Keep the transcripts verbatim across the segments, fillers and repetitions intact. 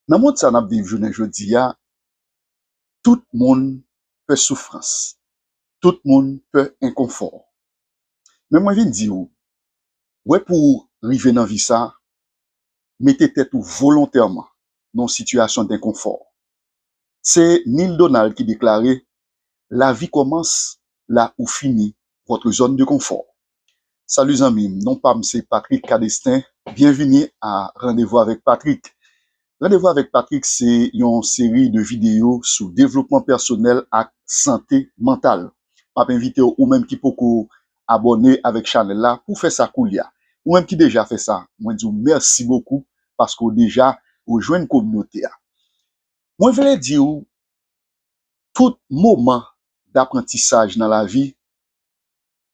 Nan mond sa n ap viv jounen jodi a, tout moun pè soufrans. Tout moun pè enkonfò. Men mwen vin di w, wè pou w rive nan vi sa, mete tèt ou volontèman nan yon sitiyasyon denkonfò. Se Neil Donald ki deklare, la vie commence là où finit votre zone de confort. Salut zanmi m, non pa m se Patrick Cadestin. Byenvini a Randevou avèk Patrick. Randevou avèk Patrick se yon seri de videyo sou devlopman pèsonèl ak sante mantal. M ap envite w, ou menm ki poko abòne avèk chanèl la, pou fè sa koulye a. Ou menm ki deja fè sa, mwen di w mèsi bokou paske w deja rejwenn kominote a. Mwen vle di w, tout moman daprantisaj nan lavi,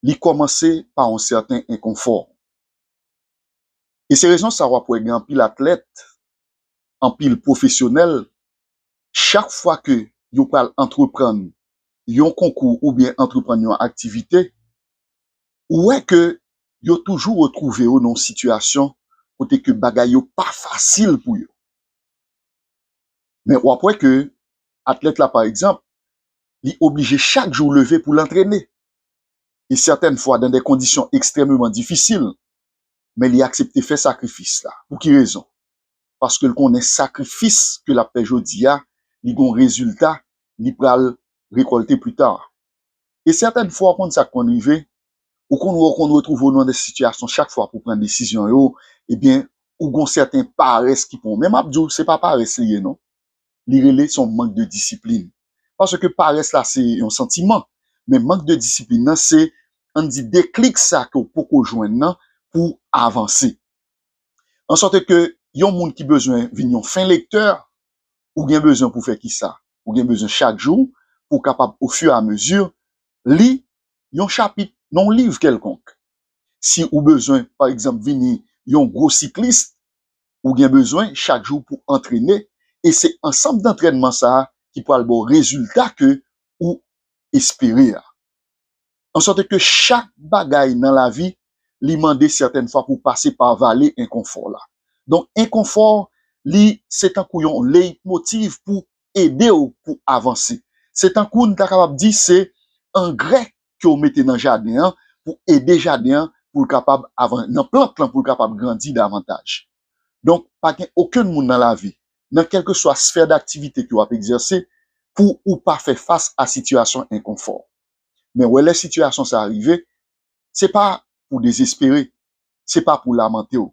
li kòmanse pa yon sèten enkonfò. E se rezon sa w ap wè gen anpil atlèt, anpil pwofesyonèl, chak fwa ke yo pral antreprann yon konkou oubyen antreprann yon aktivite, ou wè ke yo toujou retwouve yo nan yon sitiyasyon kote ke bagay yo pa fasil pou yo. Men w ap wè ke atlèt la, pa egzanp, li oblije chak jou leve pou l antrene. E sètèn fwa, dan de kondisyon ekstrèmeman difisil, men li aksepte fè sakrifis la. Pou ki rezon? Paske l konnen sakrifis ke l ap fè jodi a, li gon rezilta, li pral rekòlte pita. E sètèn fwa, w konn sa k konn rive, ou konn wè w konn retwouve w nan de sitiyasyon chak fwa pou pran desizyon yo, ebyen, ou gon sèten parès ki pran w. Men m ap di w, se pa parès li ye non. Li rele se yon mank de disiplin. Paske parès la se yon santiman, men mank de disiplin nan se, ann di, deklik sa ke w poko jwenn nan pou avanse. Ansòt ke yon moun ki bezwen vin yon fen lektè, ou gen bezwen pou fè kisa? Ou gen bezwen chak jou pou w kapab, ofiramezi, li yon chapit nan yon liv kèlkonk. Si ou bezwen, pa egzanp, vini yon gwo siklis, ou gen bezwen chak jou pou antrene, e se ansanm dantrènman sa a ki pral ba w rezilta ke ou espere a. Ansòt ke chak bagay nan lavi, li mande sètèn fwa pou w pase pa vale enkonfò la. Donk, enkonfò, li, se tankou yon leyitmotiv pou ede w pou avanse. Se tankou n ta kapab di se angrè ke w mete nan jaden an pou ede jaden an pou l kapab avan-, nan plant lan pou l kapab grandi davantaj. Donk, pa gen okenn moun nan lavi, nan kèlkeswa sfè daktivite ke w ap egzèse, pou ou pa fè fas a sitiyasyon enkonfò. Men wè lè sitiyasyon sa a rive, se pa pou dezespere, se pa pou lamante w.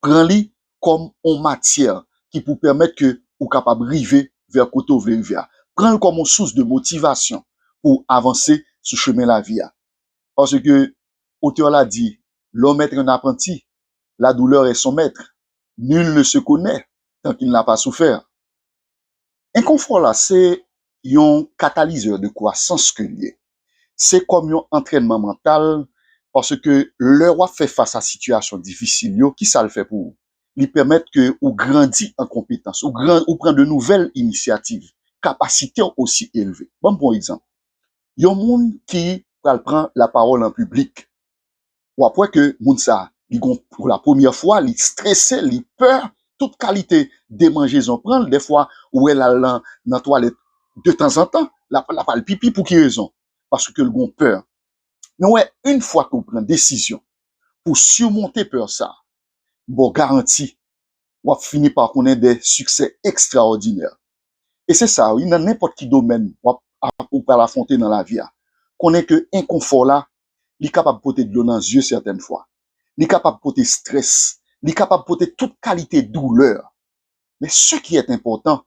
Pran li kòm on matyè ki pou pèmèt ke ou kapab rive vè kote w vle rive a. Pran l kòm on sous de motivasyon pou w avanse sou chemen lavi a. Paske otè la di, l'homme est un apprenti, la douleur est son maître. Nul ne se connaît tant qu'il n'a pas souffert. Enkonfò la se yon katalizè de kwasans ke l ye. Se kòm yon antrènman mantal, paske lè w ap fè fas a sitiyasyon difisil yo, kisa l fè pou ou? Li pèmèt ke ou grandi an konpetans, ou gran-, ou pran de nouvèl inisyativ, kapasite w osi elve. Ban m pran yon egzanp. Yon moun ki pral pran lapawòl an piblik, w ap wè ke moun sa, li gon, pou la premyè fwa, li strese, li pè, tout kalite demanjezon pran l. Dèfwa, ou wè l al nan, nan twalèt de tanzantan, l ap, l ap al pipi. Pou ki rezon? Paske l gon pè. Men w wè, yon fwa ke w pran desizyon pou simonte pè sa, m ba w garanti, w ap fini pa konnen de siksè ekstraòdinè. E se sa, wi, nan nenpòt ki domèn w ap, ap, ou pral afwonte nan lavi a. Konnen ke enkonfò la, li kapab pote dlo nan zye sètèn fwa. Li kapab pote strès. Li kapab pote tout kalite doulè. Men ce qui est important,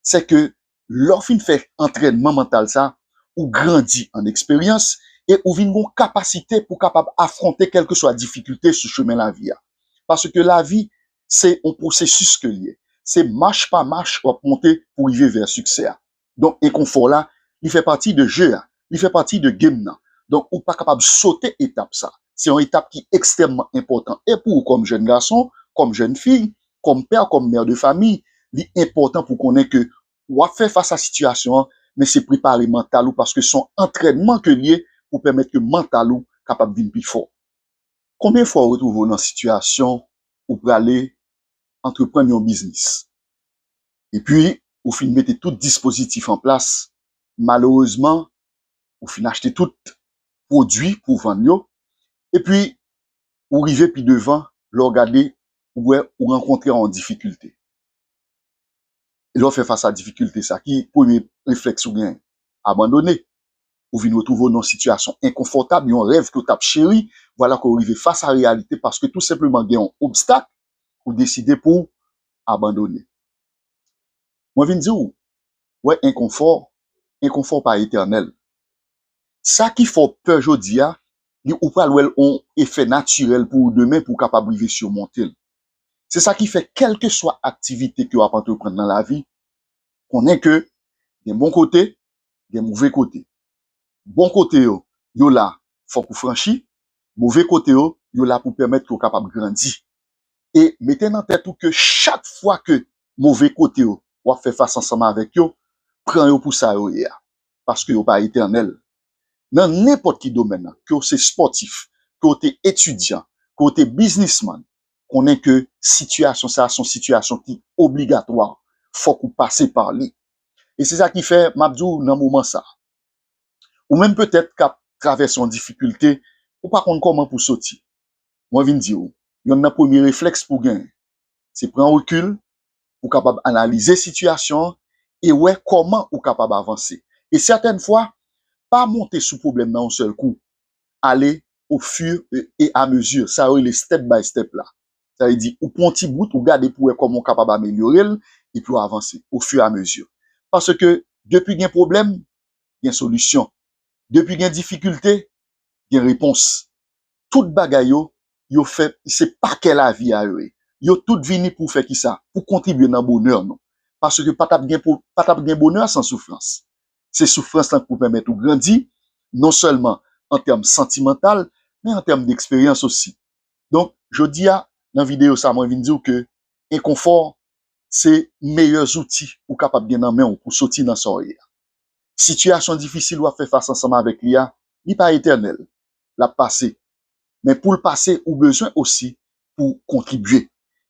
c'est que lè w fin fè antrènman mantal sa, ou grandi an eksperyans e ou vin gon kapasite pou kapab afwonte kèlkeswa difikilte sou chemen lavi a. Paske lavi, se yon pwosesis ke l ye. Se mach pa mach w ap monte pou rive vè siksè a. Donk, enkonfò la, li fè pati de je a, li fè pati de game nan. Donk, ou pa kapab sote etap sa. Se yon etap ki ekstrèmman enpòtan. E pou ou kòm jèn gason, kòm jèn fi, kòm pè, kòm mè de fami, li enpòtan pou konnen ke w ap fè fas a sitiyasyon an, men se prepare mantal ou paske se yon antrènman ke l ye pou pèmèt ke mantal ou kapab vin pi fò. Konbyen fwa w retwouve w nan sitiyasyon ou prale antreprann yon biznis? Epi, ou fin mete tout dispozitif an plas, malerezman, ou fin achte tout pwodui pou vann yo, epi ou rive pi devan, lè w gade, ou wè ou rankontre yon difikilte. E lè w fè fas a difikilte sa, ki premye reflèks ou genyen? Abandone. Ou vin retwouve w nan yon sitiyasyon enkonfòtab, yon rèv ke w t ap cheri, vwala ke w rive fas a reyalite paske tou senpleman gen yon obstak, ou deside pou w abandone. Mwen vin di w, wè enkonfò, enkonfò pa etènèl. Sa ki fè w pè jodi a, li ou pral wè l on efè natirèl pou ou demen pou w kapab rive simonte l. Se sa ki fè kèlkeswa aktivite ke w ap antreprann nan lavi, konnen ke gen bon kote, gen move kote. Bon kote yo, yo la, fòk ou franchi. Move kote yo, yo la pou pèmèt ke w kapab grandi. E mete nan tèt ou ke chak fwa ke move kote yo, w ap fè fas ansanm avèk yo, pran yo pou sa yo ye a. Paske yo pa etènèl. Nan nenpòt ki domèn nan, ke w se spòtif, ke w te etidyan, ke w te biznismann, konnen ke sitiyasyon sa a se yon sitiyasyon ki obligatwa. Fòk ou pase pa li. E se sa ki fè, m ap di w nan moman sa a, ou menm petèt k ap travèse yon difikilte, ou pa konn kòman pou soti. Mwen vin di w, yonn nan premye reflèks pou w genyen, se pran rekil, pou w kapab analize sitiyasyon an e wè kòman ou kapab avanse. E sètèn fwa, pa monte sou pwoblèm nan yon sèl kou. Ale au fur et à mesure. Sa yo rele step by step la. Sa vle di, ou pran yon ti bout, ou gade pou wè kòman ou kapab amelyore l, epi w avanse au fur et à mesure. Paske depi gen pwoblèm, gen solisyon. Depi gen difikilte, gen repons. Tout bagay yo, yo fè, se pakè lavi a yo ye. Yo tout vini pou fè kisa? Pou kontribye nan bonè nou. Paske pa t ap gen, pou, pa t ap gen bonè san soufrans. Se soufrans lan k pou pèmèt ou grandi, non sèlman an tèm santimantal, men an tèm deksperyans osi. Donk, jodi a, nan videyo sa, mwen vin di w ke enkonfò se meyè zouti ou kapab gen nan men w pou soti nan sa w ye a. Sitiyasyon difisil w ap fè fas ansanm avèk li a, li pa etènèl. L ap pase. Men pou l pase, ou bezwen osi pou w kontribye.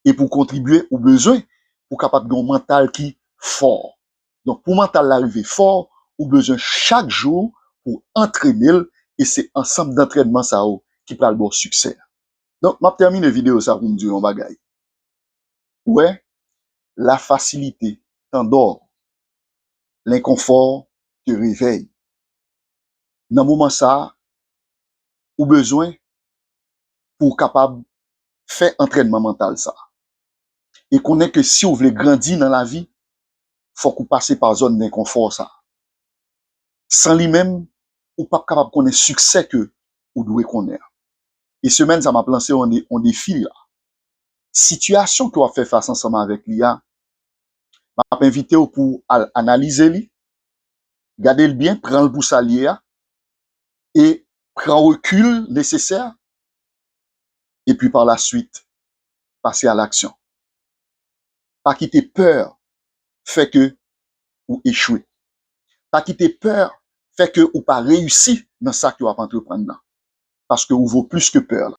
E pou w kontribye, ou bezwen pou w kapab gen yon mantal ki fò. Donk, pou mantal la rive fò, ou bezwen chak jou pou w antrene l, e se ansanm dantrènman sa yo ki pral ba w siksè. Donk, m ap tèmine videyo sa pou m di w yon bagay. Ou wè, la facilité t'endort, l'inconfort te réveille. Nan moman sa a, ou bezwen pou w kapab fè antrènman mantal sa a. E konnen ke si w vle grandi nan lavi, fòk ou pase pa zòn denkonfò sa a. San li menm, ou p ap kapab konnen siksè ke ou dwe konnen an. E semèn sa, m ap lanse yon de-, yon defi la. Sitiyasyon ke w ap fè fas ansanm avèk li a, m ap envite w pou w al analize li, gade l byen, pran l pou sa l ye a, e pran rekil nesesè, epi pa la swit, pase a laksyon. Pa kite pè fè ke ou echwe. Pa kite pè fè ke ou pa reyisi nan sa ke w ap antreprann nan. Paske ou vo plis ke pè la.